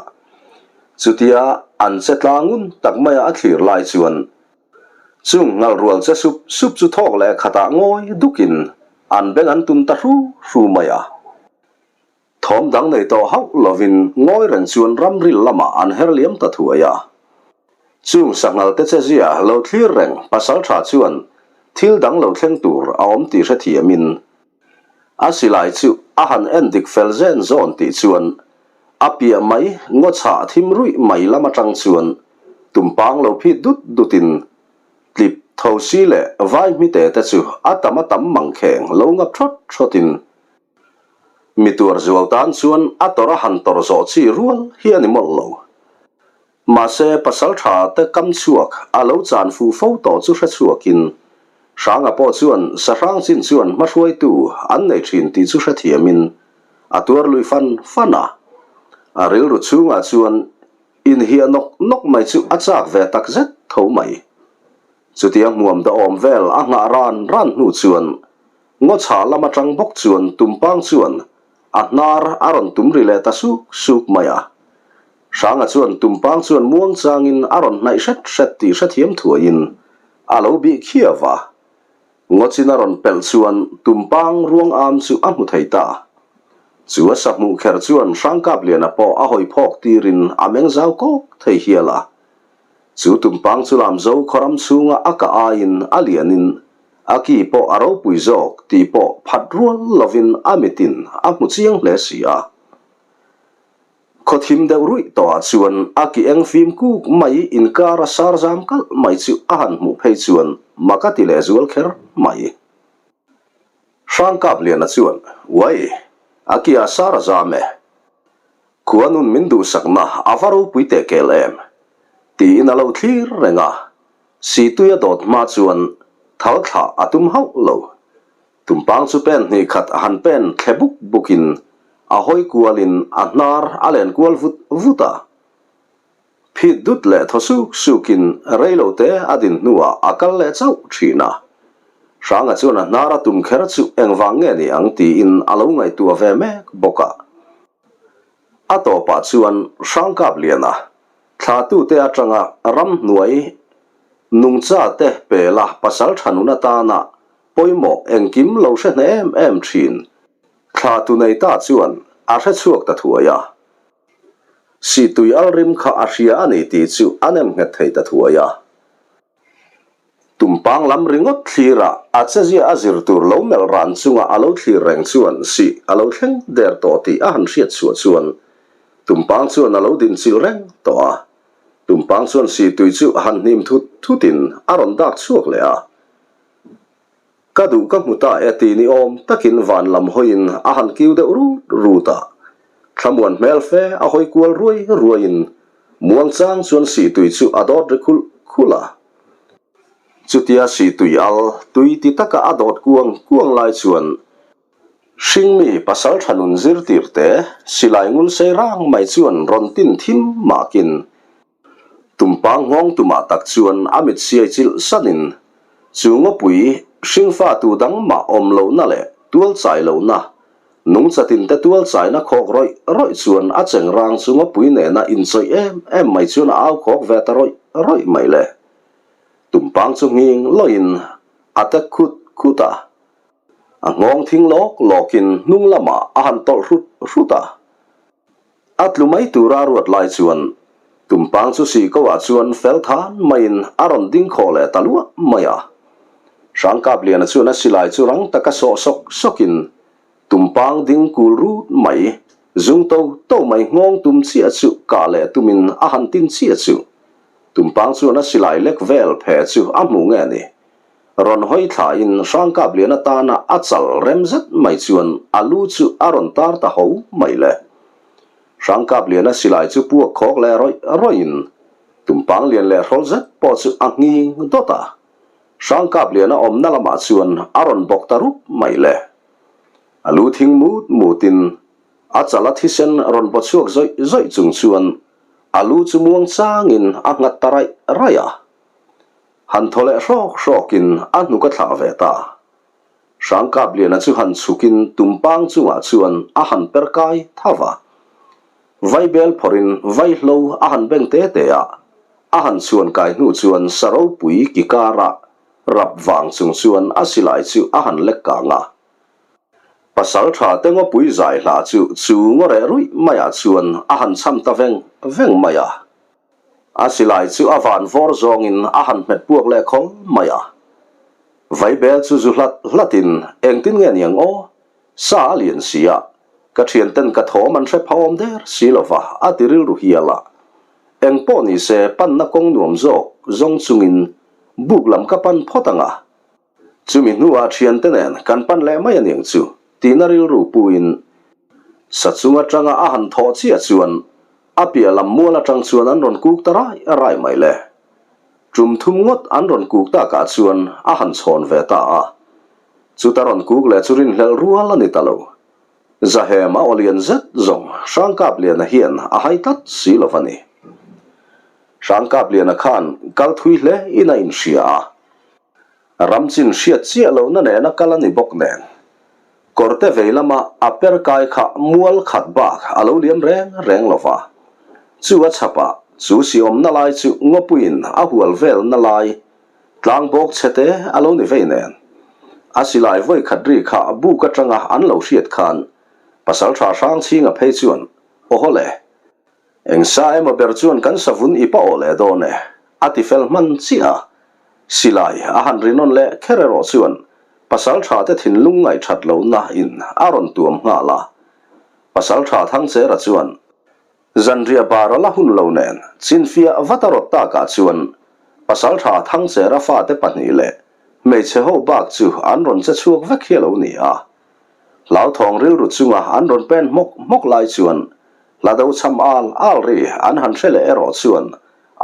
Chutia an che tla ngun tak maia a thlir lai chuan chung ngal rual che sup sup chu thawk leh khatah ngawi dukin an beng an tum ta hru hru mai a. Thawm dang nei tawh hauh lovin ngawi reng chuan ramril lamah an her liam ta thuai a. Chung sanghal te che zia lo thlir reng pasaltha chuan thil dang lo thleng tur a awm tih hrethiamin a silai chu a han en dik fel zen zawn tih chuan a piah mai ngaw chhah thim ruih mai lam atang chuan tumpang lo phit dut dutin tlip thosi leh vai hmite te chu a tam a tam mangkheng lo ngap thawt thawtin Mi tuar zual tan chuan a tawrh a han tawrh zawh chi rual hi a ni mawlh lo. Mahse, pasal tha te kam chhuak a lo chan fu fo tawh chu hre chhuakin, Hranga pawh chuan sahrang chin chuan hmahruaitu an nei thin tih chu hrethiamin a tuar lui fan fan a. A rilru chhungah chuan inhiah nawk nawk mai chu a chak ve tak zet tho mai. Chutia hmuam dahawm vel a nghah ran ran hnu chuan Ngaw chhah lam atang bawk chuan tumpang chuan a hnar a rawn tum ri leh ta suk suk mai a. Hranga chuan tumpang chuan muang changin a rawn hnaih hret hret tih hrethiam thuaiin a lo bih khiau va. Ngaw chin a rawn pelh chuan tumpang ruang am chu a hmu thei ta. Chu a sa hmuh kher chuan Hrangkapliana pawh a hawi phawk tirin a meng zau kawk thei hial a. Chu tumpang chu Lamzo khawram chhunga a kah aiin a lianin A ki pawh a ropui zawk tih pawh phat rual lovin a mitin a hmu chiang hle si a. Khaw thim deuh ruih tawhah chuan a ki eng fim kuk mai inkar a sar zam kalh mai chu a han hmuh phei chuan mak a ti leh zual kher mai. Hrangkapliana chuan, Uai, a ki a sar a zam e. Khua nun min duhsakna a va ropui teh kel em? tiin a lo thlir reng a. Situia dawt hma chuan thal thlah a tum hauh lo. Tumpang chu pen hnih khat a han pen thle buk bukin a hawi kualin a hnar a len kual vut vut a. Phit dut leh thaw suk sukin reilo te a din hnuah a kal leh chauh thin a. Hranga chuan a hnar a tum kher chu engvang nge ni ang tiin a lo ngaihtuah ve mek bawk a. A tawpah chuan Hrangkapliana Thlatute atanga ramhnuai nungchate pela pasal tha nun atana pawimawh engkim lo hre hne em em thin. Thlatu nei ta chuan a hre chhuak ta thuai a. Sihtui al rim kha a hria a ni tih chu a nem nghet thei ta thuai a. Tumpang lam ringawt thlirah a chezia a zir tur lo melh ran chunga a lo thlir reng chuan sih a lo thleng der tawh tih a han hriat chhuah chuan Tumpang chuan a lo din chilh reng tawh a. Tumpang chuan sihtui chu han hnim thut thutin a rawn dak chhuak leh a. Ka duh ka hmu ta e ti ni awm takin van lam hawiin a han kiu deuh rut rut a. Thlamuan hmel fe a hawi kual ruai ruaiin muangchang chuan sihtui chu a dawt ri khulh khulh a. Chutia sihtui al tui ti taka a dawt kuang kuang lai chuan Hringmi pasal tha nun zirtirte silai ngul sei rang mai chuan rawn tin thim makin Tumpang nghawng tumah tak chuan a mit siai chilh sanin chu ngawpui hringfa tu dang mah awm lohna leh tual chai lohna nungchatinte tual chaina khawk rawih rawih chuan a cheng rang chu ngawpui nena inchawih em em mai chuan a au khawk ve ta rawih rawih mai le. Tumpang chu nghing lawin a tek khut khut a. A nghawng thing lawk lawkin hnung lamah a han tawlh hrut hrut a. A tlu mai tura ruat lai chuan Tumpang chu sihko ah chuan fel than maiin a rawn ding khawh leh ta luah mai a. Hrangkapliana chuan a silai chu rang taka sawh sawk sawkin Tumpang ding kul rut mai, zung to to mai nghawng tum chiah chu kah leh tumin a han tin chiah chu Tumpang chuan a silai lek vel phe chu a hmu nge ni. Rawn hawi thlain Hrangkapliana tana a chal rem zet mai chuan a lu chu a rawn tar ta ho mai le. Hrangkapliana silai chu puak khawk leh rawih rawih-in tumpang lian leh hrawl zet pawh chu a nghing dawt a. Hrangkapliana awmna lamah chuan a rawn bawk ta rup mai le. A lu thing mut mutin a chal a thisen rawn baw chhuak zawih zawih chung chuan a lu chu muang changin a nghat ta raih raih a. Han thaw leh hrawk hrawkin a hnuk a thlah ve ta. Hrangkapliana chu han chhukin tumpang chungah chuan a han per kai tha va. Vaibel phawrhin vaihlo a han beng te te a, a han chhuan kai hnu chuan sa ropui ki karah rap vang chung chuan a silai chu a han lek kang a. Pasaltha te ngawpui zai hla chu chu ngaw reh ruih maiah chuan a han cham ta veng veng mai a. A silai chu a van vawr zawngin a han hmet puak leh khawl mai a. Vaibel chu zu hlat hlatin engtin nge niang aw? Sa a lian si a, ka thianten ka thawm an hre phawm der si lova a ti rilru hial a. Eng pawh ni se panna kawng nuam zawk zawng chungin buk lam ka pan phawt ang a. Chumi hnuah thiante nen kan pan leh mai aniang chu tihna rilru puin sa chung atanga a han thawh chiah chuan a piah lam mual atang chuan an rawn kuk ta rai rai mai le. Tum thum ngawt an rawn kuk takah chuan a han chhawn ve ta a. Chuta rawn kuk leh chu rinhlelh rual a ni ta lo. Zahem a aw lian zet zawng Hrangkapliana hian a hai tlat si lo va ni. Hrangkapliana khan kal thui hle in a inhria a. Ram chin hriat chiah lohna nena kal a ni bawk nen, kawrte vei lama a per kai kha mual khat bak a lo liam reng reng lo va. Chu a chhapah chu siawmna lai chu ngawpuiin a hual velna lai tlang bawk chhete a lo ni vei nen. A silai vawi khat ri kha buk atanga an lo hriat khan Pasaltha Hrangchhinga phei chuan, Aw le! Eng sa emaw ber chuan kan savun i pa aw leh dawn e, a ti fel hman chiah a. Silai a han ri nawn leh kher erawh chuan Pasaltha te thinlung ngaihthat lohna in a rawn tuam nghal a. Pasaltha Thangchera chuan zanriah bar a la hun lo nen chinfiah vat a rawt takah chuan Pasaltha Thangchera fate pahnih leh hmeichhe ho bak chu an rawn che chhuak vek hi a lo ni a. Hlauthawng rilru chunga an rawn pen hmawk hmawk lai chuan hla do cham al al ri an han hre leh erawh chuan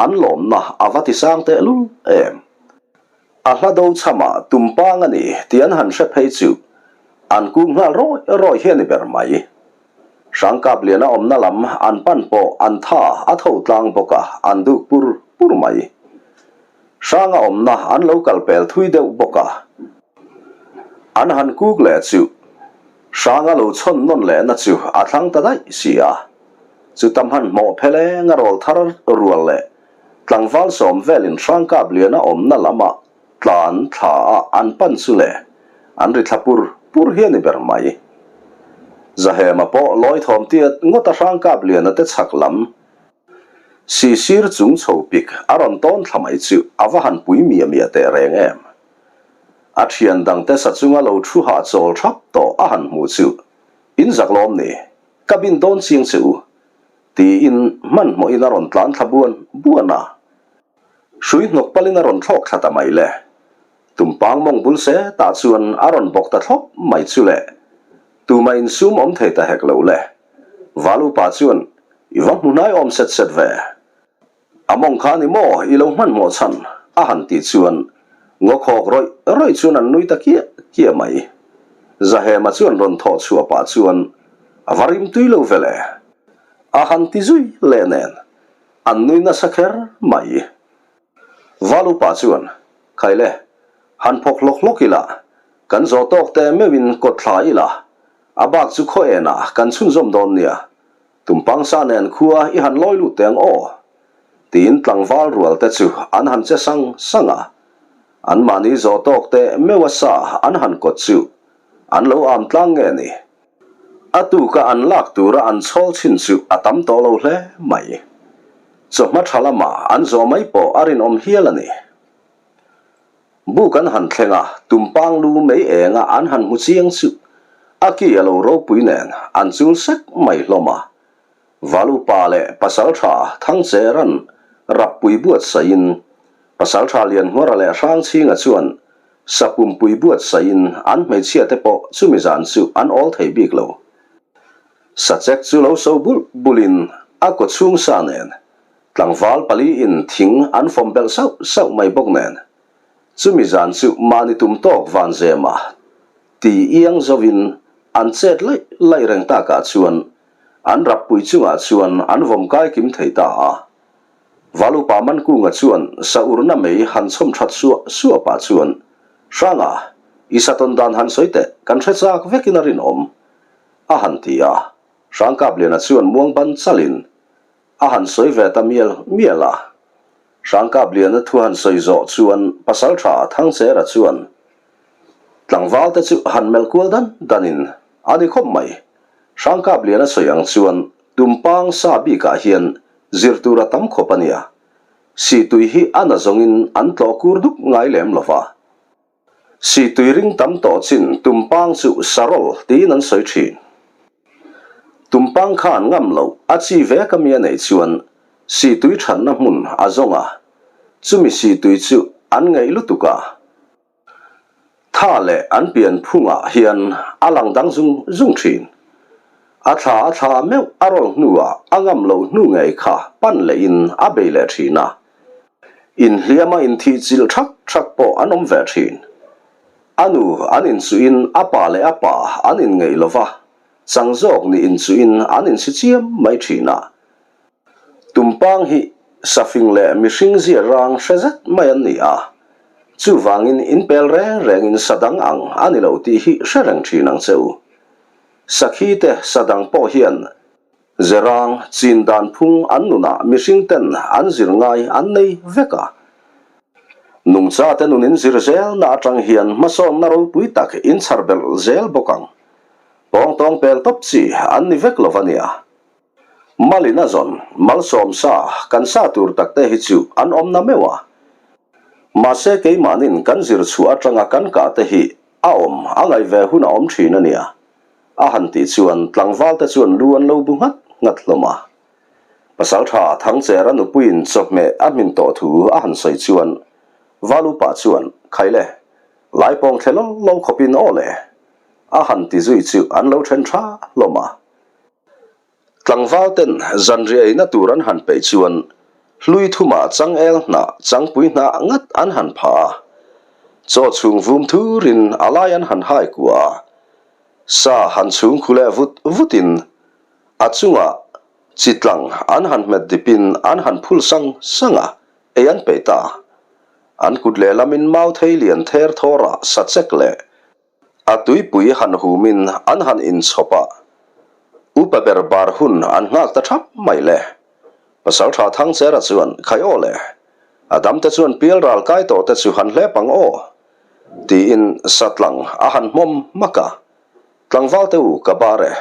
an lawmna a va ti sang tehlul em. A hla do chamah tumpang a ni tih an han hre phei chu an kung nghal rawih rawih hi a ni ber mai. Hrangkapliana awmna lam an pan pawh an tha a tho tlang bawk a, an duk pur pur mai. Hranga awmna an lo kal pel thui deuh bawk a. An han kuk leh chu Hranga lo chhawn nawn lehna chu a thlang ta daih si a. Chuta hmanhmawh pheleng a rawl thar rual leh tlangval sawm velin Hrangkapliana awmna lamah tlan thla a an pan chu le an ri thla pur pur hi a ni ber mai. Zahema pawh lawi thawm tiat ngawt a Hrangkapliana te chhak lam Sisir chung chho pik a rawn tawn thla mai chu a va han pui miah miah teh reng em. A thian dangte sa chunga lo thu hahchawl thap tawh a han hmuh chu, In zak lawm ni, ka bin dawn chiang che u. Tiin hmanhmawhin a rawn tlan thla buan buan a. Hrui hnawk palin a rawn thlawk thla ta mai le. Tumpang mawng bul se tah chuan a rawn bawk ta thlawp mai chu le. Tumah insum awm thei ta hek lo le. Valupa chuan, I va hmu hnai awm set set ve. A mawng kha ni maw i lo hmanhmawh chhan? a han tih chuan ngaw khawk rawih rawih chuan an nui ta kiah kiah mai. Zahema chuan rawn thawh chhuah pah chuan a va rim tui lo ve le. A han ti zui leh nen an nui nasa kher mai. Valupa chuan, Khaile, han phawk hlawk hlawk ila, kan zawh tawk te meuhin kawt thla ila, a bak chu khaw enah kan chhunzawm dawn nia. Tumpang sa nen khua i han lawi lut teng aw? Tiin tlangval rual te chu an han che sang sang a. Anmahni zawh tawk te meuha sa an han kawt chu an lo am tlang nge ni? A tuka an lak tura an chhawl chhin chu a tam tawh lo hle mai. Chawhma tha lama an zawh mai pawh a rinawm hial a ni. Buk an han thleng a, tumpang lu mei enga an han hmu chiang chu a ki a lo ropui nen an chul sek mai hlawm a. Valupa leh Pasaltha Thangchera'n rappui buatsaihin Pasaltha Lianhmawra leh Hrangchhinga chuan sapumpui buatsaihin an hmeichhia te pawh chumi zan chu an awl thei bik lo. Sachek chu lo so bulh bulhin a kawchhung sa nen Tlangval paliin thing an fawm belh sauh sauh mai bawk nen, chumi zan chu mahni tum tawk van zema ti iang zovin an chet laih laih reng takah chuan an rappui chungah chuan an vawm kai kim thei ta a. Valupa Mankunga chuan saurna mei han chhawm that suah suah pah chuan, Hranga, i satawn dan han sawi teh, kan hre chak vekin a rinawm, a han ti a. Hrangkapliana chuan muang ban chalin, A han sawi ve ta mial mial a. Hrangkapliana thu han sawi zawh chuan Pasaltha Thangchera chuan tlangval te chu han melh kual dan danin a ni khawp mai. Hrangkapliana sawi ang chuan Tumpang sa bikah hian zir tur a tam khawp a nia. Sihtui hi a na zawngin an tlawh kur dup ngai lem lo va. Sihtui ring tam tawh chin Tumpang chu Sarawlh tiin an sawi thin. Tumpang khan ngam loh a chi vek a mi a neih chuan sihtui thatna hmun a zawng a, chumi sihtui chu an ngaih lutuk a. Tha leh an pian phungah hian a lang dang zung zung thin. A thla a thla meuh a rawl hnuah a ngam loh hnu ngei kha pan lehin a bei leh thin a. Inhliama inthih chilh thak thak pawh an awm ve thin. A nu an inchuhin a pa leh a pa an inngeih lo va, chang zawk nih inchuhin an insi chiam mai thin a. Tumpang hi safing leh mihring zia rang hre zet mai an ni a, chuvangin inpel reng rengin sa dang ang a ni lo tih hi hre reng thin ang che u. Sakhi te sa dang pawh hian Zerang, chin dan phung an nunah mihring ten an zir ngai an nei vek a. Nungcha te nun in zir zelna atang hian hmasawnna ropui tak in chhar belh zel bawk ang. Pawng tawng pel tawp chi an ni vek lo va nia. Malin a zawn, malsawm sa, kan sa tur tak te hi chu an awm na meuh a. Mahse keimahnin kan zir chhuah atanga kan kah te hi a awm a ngaih ve hun a awm thin a nia. A han tih chuan tlangval te chuan lu an lo bu nghat nghat hlawm a. Pasaltha Thangchera nupuiin chawhmeh a hmin tawh thu a han sawi chuan Valupa chuan, Khaile, laipawng thle lo lo khawpin aw le, a han ti zui chu an lo then tha hlawm a. Tlangval ten zanriah eina tur an han peih chuan hlui thumah changel hnah changpui hnah ngat an han phah a, chaw chhung vum thurin a lai an han hai kua a, sa han chhung khu leh vut vutin a chungah chi tlang an han hmet dipin an han phul sang sang a, ei an peih ta. An kut lehlamin mau thei lian ther thawrah sa chek leh A tuipui han humin an han inchhawp a, upa ber bar hun an nghak ta thap mai le. Pasaltha Thangchera chuan, Khai aw le, a damte chuan pial ral kai tawh te chu han hlep ang aw, tiin satlang a han hmawm hmak a, Tlangval te u ka bar e,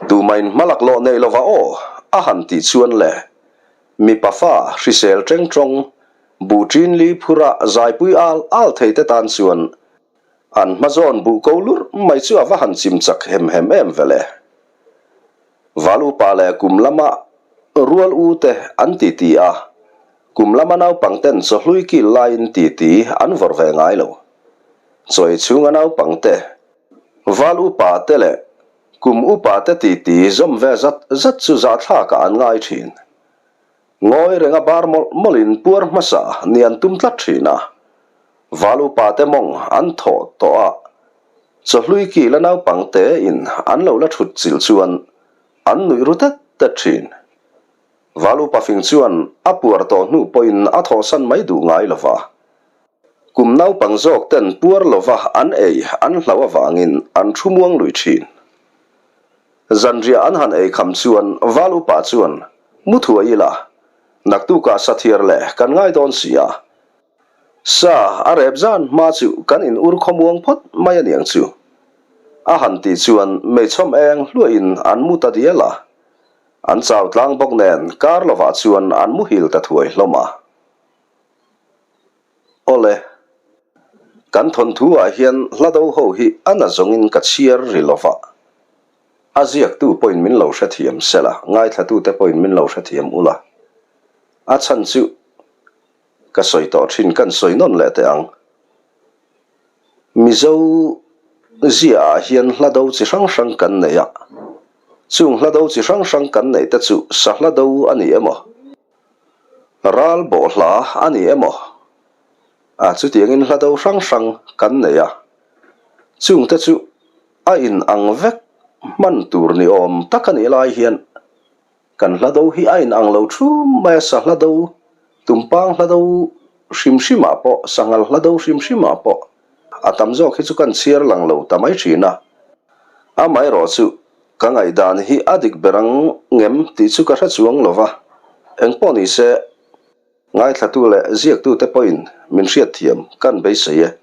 Tumain hmalak lawh neih lova aw, a han tih chuan le, mipa fa hrisel teng tawng, buh ṭin li phura zaipui al al thei te tan chuan an hmazawn buh ko lurh mai chu a va han chim chak hem hem em vele. Val upa leh kum lama. Rual u te an titi a, kum lama naupang ten chawhlui kil laiin titi an vawrh ve ngai lo. Chaw ei chhunga naupang te, val upa te leh kum upa te titi zawm ve zat zat chu zahthlakah an ngai thin. Ngawi renga bar mawlh mawlhin puar hmasa ni an tum tlat thin a, val upa te mawng an thawh tawh a, chawhlui kila naupang te in an lo la thut chilh chuan an nuih ru tet tet thin. Val upa fing chuan a puar tawh hnu pawhin a thawhsan mai duh ngai lo va, kum naupang zawk ten puar lova an ei an hlauh avangin an thu muang lui thin. Zanriah an han ei kham chuan Val upa chuan, Mu thuai ila, naktukah sathiar leh kan ngai dawn si a. Sa a rep zan hma chu kan in ur khawmuang phawt mai a niang chu. A han tih chuan meichhawm eng hluahin an mu ta dial a. An chau tlang bawk nen kar lovah chuan an muhil ta thuai hlawm a. Awle, kan thawnthu ah hian hla do ho hi a na zawngin ka chhiar ri lova, a ziaktu pawhin min lo hrethiam sela, ngaithlatute pawhin min lo hrethiam ula, a chhan chu ka sawi tawh thin kan sawi nawn leh teh ang. Mizo zia ah hian hla do chi hrang hrang kan nei a, chung hla do chi hrang hrang kan neih te chu sa hla do a ni emaw? Ral bawh hla a ni emaw? A, chutiangin hla do hrang hrang kan nei a, chungte chu a in ang vek hman tur ni awm tak a nih lai hian kan hla do hi a in ang lo thum mai a, sa hla do, tumpang hla do hrim hrimah pawh, sanghal hla do hrim hrimah pawh a tam zawk hi chu kan chhiar lang lo ta mai thin a, amaherawhchu Ka ngaihdan hi a dik ber ang ngem tih chu ka hre chuang lo va, engpawh ni se, ngaithlatu leh ziaktute pawhin min hriatthiam kan beisei e.